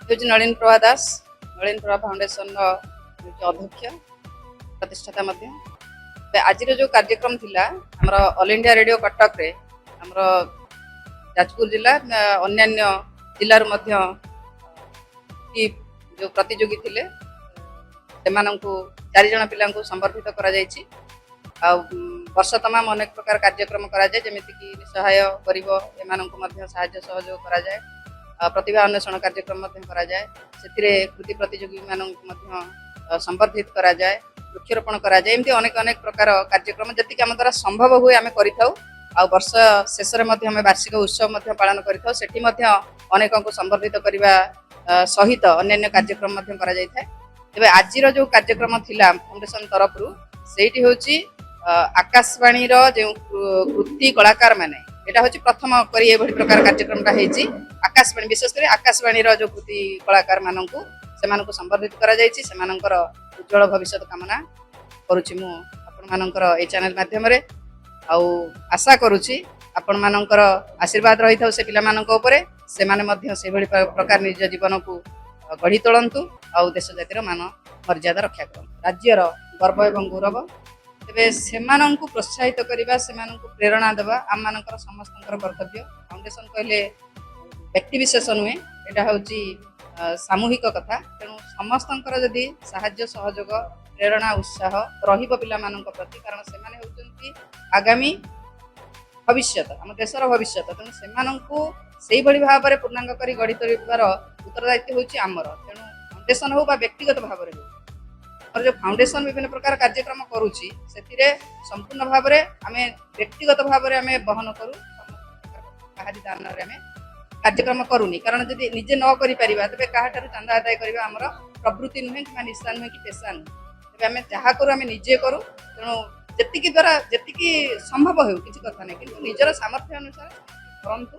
ହେଉଛି ନଳିନ ପ୍ରଭା ଦାସ। ନଳିନ ପ୍ରଭା ଫାଉଣ୍ଡେସନର ହେଉଛି ଅଧ୍ୟକ୍ଷ, ପ୍ରତିଷ୍ଠାତା ମଧ୍ୟ। ତ ଆଜିର ଯେଉଁ କାର୍ଯ୍ୟକ୍ରମ ଥିଲା ଆମର ଅଲ୍ ଇଣ୍ଡିଆ ରେଡ଼ିଓ କଟକରେ, ଆମର ଯାଜପୁର ଜିଲ୍ଲା, ଅନ୍ୟାନ୍ୟ ଜିଲ୍ଲାରୁ ମଧ୍ୟ କି ଯେଉଁ ପ୍ରତିଯୋଗୀ ଥିଲେ, ସେମାନଙ୍କୁ ଚାରିଜଣ ପିଲାଙ୍କୁ ସମ୍ବର୍ଦ୍ଧିତ କରାଯାଇଛି। ଆଉ ବର୍ଷ ତମାମ ଅନେକ ପ୍ରକାର କାର୍ଯ୍ୟକ୍ରମ କରାଯାଏ, ଯେମିତିକି ନିଃସହାୟ ଗରିବ ଏମାନଙ୍କୁ ମଧ୍ୟ ସାହାଯ୍ୟ ସହଯୋଗ କରାଯାଏ ଆଉ ପ୍ରତିଭା ଅନ୍ୱେଷଣ କାର୍ଯ୍ୟକ୍ରମ ମଧ୍ୟ କରାଯାଏ। ସେଥିରେ କୃତି ପ୍ରତିଯୋଗୀମାନଙ୍କୁ ମଧ୍ୟ ସମ୍ବର୍ଦ୍ଧିତ କରାଯାଏ, ବୃକ୍ଷରୋପଣ କରାଯାଏ। ଏମିତି ଅନେକ ଅନେକ ପ୍ରକାର କାର୍ଯ୍ୟକ୍ରମ ଯେତିକି ଆମ ଦ୍ୱାରା ସମ୍ଭବ ହୁଏ ଆମେ କରିଥାଉ। ଆଉ ବର୍ଷ ଶେଷରେ ମଧ୍ୟ ଆମେ ବାର୍ଷିକ ଉତ୍ସବ ମଧ୍ୟ ପାଳନ କରିଥାଉ। ସେଠି ମଧ୍ୟ ଅନେକଙ୍କୁ ସମ୍ବର୍ଦ୍ଧିତ କରିବା ସହିତ ଅନ୍ୟାନ୍ୟ କାର୍ଯ୍ୟକ୍ରମ ମଧ୍ୟ କରାଯାଇଥାଏ। ତେବେ ଆଜିର ଯେଉଁ କାର୍ଯ୍ୟକ୍ରମ ଥିଲା ଫାଉଣ୍ଡେସନ ତରଫରୁ, ସେଇଠି ହେଉଛି ଆକାଶବାଣୀର ଯେଉଁ କୃତି କଳାକାର ମାନେ, ଏଇଟା ହେଉଛି ପ୍ରଥମ କରି ଏଭଳି ପ୍ରକାର କାର୍ଯ୍ୟକ୍ରମଟା ହେଇଛି। ଆକାଶବାଣୀ, ବିଶେଷ କରି ଆକାଶବାଣୀର ଯେଉଁ କୃତି କଳାକାର ମାନଙ୍କୁ, ସେମାନଙ୍କୁ ସମ୍ବର୍ଦ୍ଧିତ କରାଯାଇଛି। ସେମାନଙ୍କର ଉଜ୍ଜଳ ଭବିଷ୍ୟତ କାମନା କରୁଛି ମୁଁ ଆପଣମାନଙ୍କର ଏଇ ଚ୍ୟାନେଲ ମାଧ୍ୟମରେ। ଆଉ ଆଶା କରୁଛି ଆପଣମାନଙ୍କର ଆଶୀର୍ବାଦ ରହିଥାଉ ସେ ପିଲାମାନଙ୍କ ଉପରେ। ସେମାନେ ମଧ୍ୟ ସେଇଭଳି ପ୍ରକାର ନିଜ ଜୀବନକୁ ଗଢ଼ି ତୋଳନ୍ତୁ ଆଉ ଦେଶ ଜାତିର ମାନ ମର୍ଯ୍ୟାଦା ରକ୍ଷା କରନ୍ତୁ। ରାଜ୍ୟର ଗର୍ବ ଏବଂ ଗୌରବ। ତେବେ ସେମାନଙ୍କୁ ପ୍ରୋତ୍ସାହିତ କରିବା, ସେମାନଙ୍କୁ ପ୍ରେରଣା ଦେବା ଆମମାନଙ୍କର ସମସ୍ତଙ୍କର କର୍ତ୍ତବ୍ୟ। ଫାଉଣ୍ଡେସନ କହିଲେ ବ୍ୟକ୍ତିବିଶେଷ ନୁହେଁ, ଏଇଟା ହେଉଛି ସାମୂହିକ କଥା। ତେଣୁ ସମସ୍ତଙ୍କର ଯଦି ସାହାଯ୍ୟ, ସହଯୋଗ, ପ୍ରେରଣା, ଉତ୍ସାହ ରହିବ ପିଲାମାନଙ୍କ ପ୍ରତି, କାରଣ ସେମାନେ ହେଉଛନ୍ତି ଆଗାମୀ ଭବିଷ୍ୟତ, ଆମ ଦେଶର ଭବିଷ୍ୟତ। ତେଣୁ ସେମାନଙ୍କୁ ସେଇଭଳି ଭାବରେ ପୂର୍ଣ୍ଣାଙ୍ଗ କରି ଗଢ଼ି ତୋଳିବାର ଉତ୍ତରଦାୟିତ୍ୱ ହେଉଛି ଆମର। ତେଣୁ ଫାଉଣ୍ଡେସନ ହଉ ବା ବ୍ୟକ୍ତିଗତ ଭାବରେ ହଉ, ଆମର ଯେଉଁ ଫାଉଣ୍ଡେସନ ବିଭିନ୍ନ ପ୍ରକାର କାର୍ଯ୍ୟକ୍ରମ କରୁଛି, ସେଥିରେ ସମ୍ପୂର୍ଣ୍ଣ ଭାବରେ ଆମେ ବ୍ୟକ୍ତିଗତ ଭାବରେ ଆମେ ବହନ କରୁ। ସମସ୍ତ ପ୍ରକାର କାହାରି ଦାନରେ ଆମେ କାର୍ଯ୍ୟକ୍ରମ କରୁନି। କାରଣ ଯଦି ନିଜେ ନ କରିପାରିବା, ତେବେ କାହାଠାରୁ ଚାନ୍ଦା ଆଦାୟ କରିବା ଆମର ପ୍ରବୃତ୍ତି ନୁହେଁ କିମ୍ବା ନିଶା ନୁହେଁ କି ପେସା ନୁହେଁ। ତେବେ ଆମେ ଯାହା କରୁ, ଆମେ ନିଜେ କରୁ। ତେଣୁ ଯେତିକି ଦ୍ୱାରା ଯେତିକି ସମ୍ଭବ ହେଉ, କିଛି କଥା ନାହିଁ, କିନ୍ତୁ ନିଜର ସାମର୍ଥ୍ୟ ଅନୁସାରେ କରନ୍ତୁ,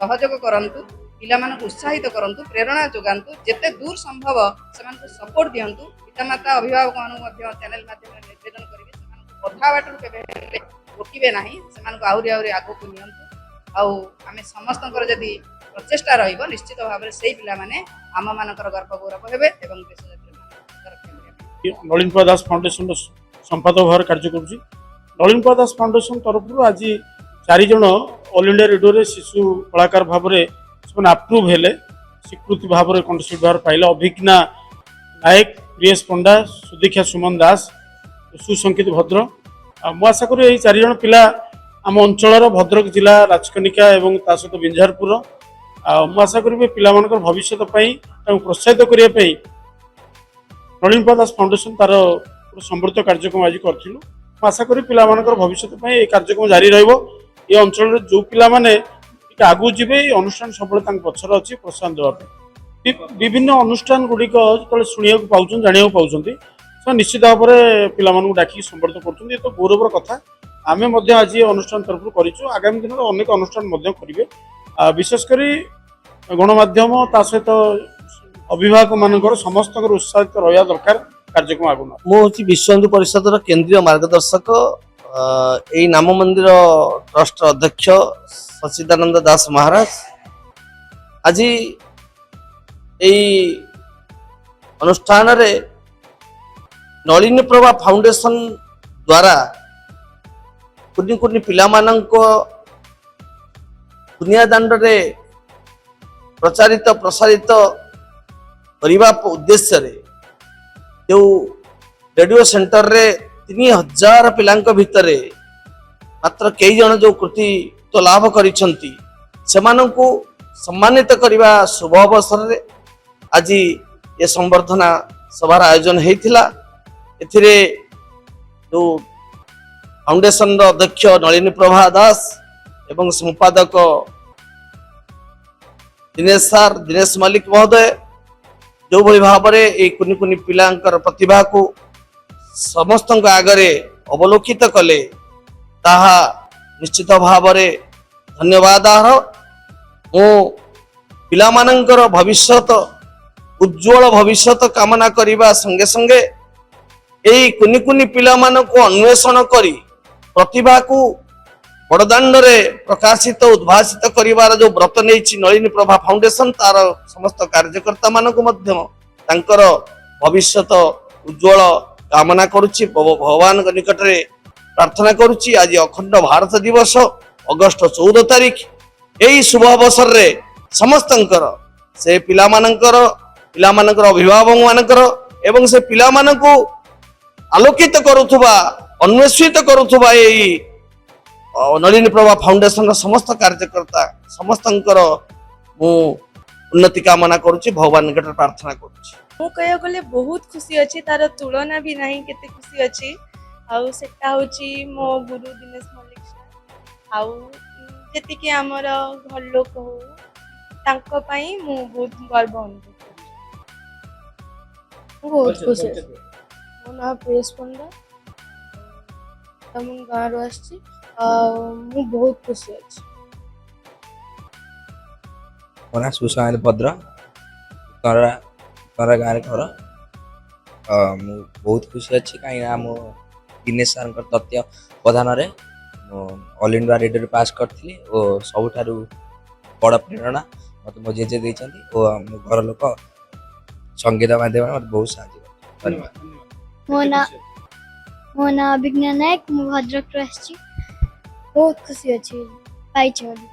ସହଯୋଗ କରନ୍ତୁ, ପିଲାମାନଙ୍କୁ ଉତ୍ସାହିତ କରନ୍ତୁ, ପ୍ରେରଣା ଯୋଗାନ୍ତୁ, ଯେତେ ଦୂର ସମ୍ଭବ ସେମାନଙ୍କୁ ସପୋର୍ଟ ଦିଅନ୍ତୁ। ପିତାମାତା, ଅଭିଭାବକମାନଙ୍କୁ ମଧ୍ୟ ଚ୍ୟାନେଲ ମାଧ୍ୟମରେ ନିବେଦନ କରିବି, ସେମାନଙ୍କୁ ଅଧା ବାଟରୁ କେବେ ହେଲେ ରୋକିବେ ନାହିଁ, ସେମାନଙ୍କୁ ଆହୁରି ଆହୁରି ଆଗକୁ ନିଅନ୍ତୁ। ଆଉ ଆମେ ସମସ୍ତଙ୍କର ଯଦି ପ୍ରଚେଷ୍ଟା ରହିବ, ନିଶ୍ଚିତ ଭାବରେ ସେଇ ପିଲାମାନେ ଆମମାନଙ୍କର ଗର୍ବ ଗୌରବ ହେବେ ଏବଂ ଦେଶ ଜାତିର ମାନ ରକ୍ଷା କରିବା ପାଇଁ ନଳିନ ପ୍ରଭା ଦାସ ଫାଉଣ୍ଡେସନର ସମ୍ପାଦକ ଭାବରେ କାର୍ଯ୍ୟ କରୁଛି। ନଳିନ ପ୍ରଭା ଦାସ ଫାଉଣ୍ଡେସନ ତରଫରୁ ଆଜି ଚାରିଜଣ ଅଲ୍ ଇଣ୍ଡିଆ ରେଡ଼ିଓରେ ଶିଶୁ କଳାକାର ଭାବରେ ସେମାନେ ଆପ୍ରୁଭ୍ ହେଲେ, ସ୍ୱୀକୃତି ଭାବରେ କଣ୍ଠଶିଳ୍ପୀ ଭାବରେ ପାଇଲେ। ଅଭିଜ୍ଞା ନାୟକ, ପ୍ରିୟେଶ ପଣ୍ଡା, ସୁଦୀକ୍ଷା ସୁମନ ଦାସ, ସୁସଂକିତ ଭଦ୍ର। ଆଉ ମୁଁ ଆଶା କରୁ ଏଇ ଚାରିଜଣ ପିଲା ଆମ ଅଞ୍ଚଳର, ଭଦ୍ରକ ଜିଲ୍ଲା ରାଜକନିକା ଏବଂ ତା ସହିତ ବିଞ୍ଝାରପୁର। ଆଉ ମୁଁ ଆଶା କରିବି ପିଲାମାନଙ୍କର ଭବିଷ୍ୟତ ପାଇଁ, ତାଙ୍କୁ ପ୍ରୋତ୍ସାହିତ କରିବା ପାଇଁ ନଳିନ ପ୍ରଭା ଦାସ ଫାଉଣ୍ଡେସନ ତାର ଗୋଟେ ସମୃଦ୍ଧ କାର୍ଯ୍ୟକ୍ରମ ଆଜି କରିଥିଲୁ। ମୁଁ ଆଶା କରିବି ପିଲାମାନଙ୍କର ଭବିଷ୍ୟତ ପାଇଁ ଏହି କାର୍ଯ୍ୟକ୍ରମ ଜାରି ରହିବ। ଏ ଅଞ୍ଚଳରେ ଯେଉଁ ପିଲାମାନେ ଟିକେ ଆଗକୁ ଯିବେ, ଏଇ ଅନୁଷ୍ଠାନ ସବୁବେଳେ ତାଙ୍କ ପଛରେ ଅଛି ପ୍ରୋତ୍ସାହନ ଦେବା ପାଇଁ। ବିଭିନ୍ନ ଅନୁଷ୍ଠାନ ଗୁଡ଼ିକ ଯେତେବେଳେ ଶୁଣିବାକୁ ପାଉଛନ୍ତି, ଜାଣିବାକୁ ପାଉଛନ୍ତି, ସେମାନେ ନିଶ୍ଚିତ ଭାବରେ ପିଲାମାନଙ୍କୁ ଡାକିକି ସମ୍ବର୍ଦ୍ଧିତ କରୁଛନ୍ତି। ଏ ତ ଗୌରବର କଥା। ଆମେ ମଧ୍ୟ ଆଜି ଏ ଅନୁଷ୍ଠାନ ତରଫରୁ କରିଛୁ। ଆଗାମୀ ଦିନରେ ଅନେକ ଅନୁଷ୍ଠାନ ମଧ୍ୟ କରିବେ। ବିଶେଷ କରି ଗଣମାଧ୍ୟମ, ତା ସହିତ ଅଭିଭାବକ ମାନଙ୍କର, ସମସ୍ତଙ୍କର ଉତ୍ସାହିତ ରହିବା ଦରକାର କାର୍ଯ୍ୟକ୍ରମ ଆଗକୁ ନେବା। ମୁଁ ହେଉଛି ବିଶ୍ୱ ହିନ୍ଦୁ ପରିଷଦର କେନ୍ଦ୍ରୀୟ ମାର୍ଗଦର୍ଶକ, ଏଇ ନାମ ମନ୍ଦିର ଟ୍ରଷ୍ଟର ଅଧ୍ୟକ୍ଷ ସଚିଦାନନ୍ଦ ଦାସ ମହାରାଜ। ଆଜି ଏଇ ଅନୁଷ୍ଠାନରେ ନଳିନୀ ପ୍ରଭା ଫାଉଣ୍ଡେସନ ଦ୍ୱାରା କୁନି କୁନି ପିଲାମାନଙ୍କ ଦୁନିଆ ଦାଣ୍ଡରେ ପ୍ରଚାରିତ ପ୍ରସାରିତ କରିବା ଉଦ୍ଦେଶ୍ୟରେ ଯେଉଁ ରେଡ଼ିଓ ସେଣ୍ଟରରେ 3000 ପିଲାଙ୍କ ଭିତରେ ମାତ୍ର କେଇ ଜଣ ଯେଉଁ କୃତିତ୍ୱ ଲାଭ କରିଛନ୍ତି, ସେମାନଙ୍କୁ ସମ୍ମାନିତ କରିବା ଶୁଭ ଅବସରରେ ଆଜି ଏ ସମ୍ବର୍ଦ୍ଧନା ସଭାର ଆୟୋଜନ ହେଇଥିଲା। ଏଥିରେ ଯେଉଁ ଫାଉଣ୍ଡେସନର ଅଧ୍ୟକ୍ଷ ନଳିନୀ ପ୍ରଭା ଦାସ ଏବଂ ସମ୍ପାଦକ ଦିନେଶ ସାର୍, ଦିନେଶ ମଲ୍ଲିକ ମହୋଦୟ ଯେଉଁଭଳି ଭାବରେ ଏଇ କୁନି କୁନି ପିଲାଙ୍କର ପ୍ରତିଭାକୁ ସମସ୍ତଙ୍କ ଆଗରେ ଅବଲୋକିତ କଲେ, ତାହା ନିଶ୍ଚିତ ଭାବରେ ଧନ୍ୟବାଦାର୍ହ। ମୁଁ ପିଲାମାନଙ୍କର ଭବିଷ୍ୟତ, ଉଜ୍ଜଳ ଭବିଷ୍ୟତ କାମନା କରିବା ସଙ୍ଗେ ସଙ୍ଗେ ଏଇ କୁନି କୁନି ପିଲାମାନଙ୍କୁ ଅନ୍ୱେଷଣ କରି ପ୍ରତିଭାକୁ ବଡ଼ଦାଣ୍ଡରେ ପ୍ରକାଶିତ, ଉଦ୍ଭାସିତ କରିବାର ଯୋଉ ବ୍ରତ ନେଇଛି ନଳିନୀ ପ୍ରଭା ଫାଉଣ୍ଡେସନ, ତାର ସମସ୍ତ କାର୍ଯ୍ୟକର୍ତ୍ତା ମାନଙ୍କୁ ମଧ୍ୟ ତାଙ୍କର ଭବିଷ୍ୟତ ଉଜ୍ଜଳ କାମନା କରୁଛି, ଭଗବାନଙ୍କ ନିକଟରେ ପ୍ରାର୍ଥନା କରୁଛି। ଆଜି ଅଖଣ୍ଡ ଭାରତ ଦିବସ, ଅଗଷ୍ଟ 14 ତାରିଖ। ଏହି ଶୁଭ ଅବସରରେ ସମସ୍ତଙ୍କର, ସେ ପିଲାମାନଙ୍କର, ପିଲାମାନଙ୍କର ଅଭିଭାବକ ମାନଙ୍କର ଏବଂ ସେ ପିଲାମାନଙ୍କୁ ଆଲୋକିତ କରୁଥିବା, ଅନ୍ୱେଷିତ କରୁଥିବା ଏଇ ନଳିନୀ ପ୍ରଭା ଫାଉଣ୍ଡେସନର ସମସ୍ତ କାର୍ଯ୍ୟକର୍ତ୍ତା ସମସ୍ତଙ୍କର ମୁଁ ଉନ୍ନତି କାମନା କରୁଛି, ଭଗବାନ ନିକଟରେ ପ୍ରାର୍ଥନା କରୁଛି। ମୁଁ କହିବାକୁ ଗଲେ ବହୁତ ଖୁସି ଅଛି। ତାର ତୁଳନା ବି ନାହିଁ କେତେ ଖୁସି ଅଛି। ଆଉ ସେଟା ହେଉଛି ମୋ ଗୁରୁ ଦିନେଶ ମଲ୍ଲିକ ସାର୍ ଆଉ ଯେତିକି ଆମର ଘର ଲୋକ ହଉ, ତାଙ୍କ ପାଇଁ ମୁଁ ବହୁତ ଗର୍ବ ଅନୁଭବ କରୁଛି। ମୁଁ ବହୁତ ଖୁସି ଅଛି। ମୋ ନାଁ ପ୍ରିୟେଶ ପଣ୍ଡା। ତ ମୁଁ ଗାଁରୁ ଆସିଛି ଆଉ ମୁଁ ବହୁତ ଖୁସି ଅଛି। ମୋ ନାଁ ସୁଶାନ୍ତ ଭଦ୍ର। ତରା ତରା ଗାଁରେ ଘର। ମୁଁ ବହୁତ ଖୁସି ଅଛି, କାହିଁକିନା ମୁଁ ଦିନେଶ ସାର୍ଙ୍କ ତତ୍ତ୍ୱାବଧାନରେ ମୁଁ ଅଲ୍ ଇଣ୍ଡିଆ ରେଡ଼ିଓରେ ପାସ୍ କରିଥିଲି ଓ ସବୁଠାରୁ ବଡ଼ ପ୍ରେରଣା ମୋତେ ମୋ ଜେଜେ ଦେଇଛନ୍ତି ଓ ମୋ ଘର ଲୋକ ସଙ୍ଗୀତ ମାଧ୍ୟମରେ ମୋତେ ବହୁତ ସାହାଯ୍ୟ କରିଛନ୍ତି। ଧନ୍ୟବାଦ। ମୋ ନାଁ ଅଭିଜ୍ଞା ନାୟକ। ମୁଁ ଭଦ୍ରକରୁ ଆସିଛି। ବହୁତ ଖୁସି ଅଛି ପାଇଛି ବୋଲି।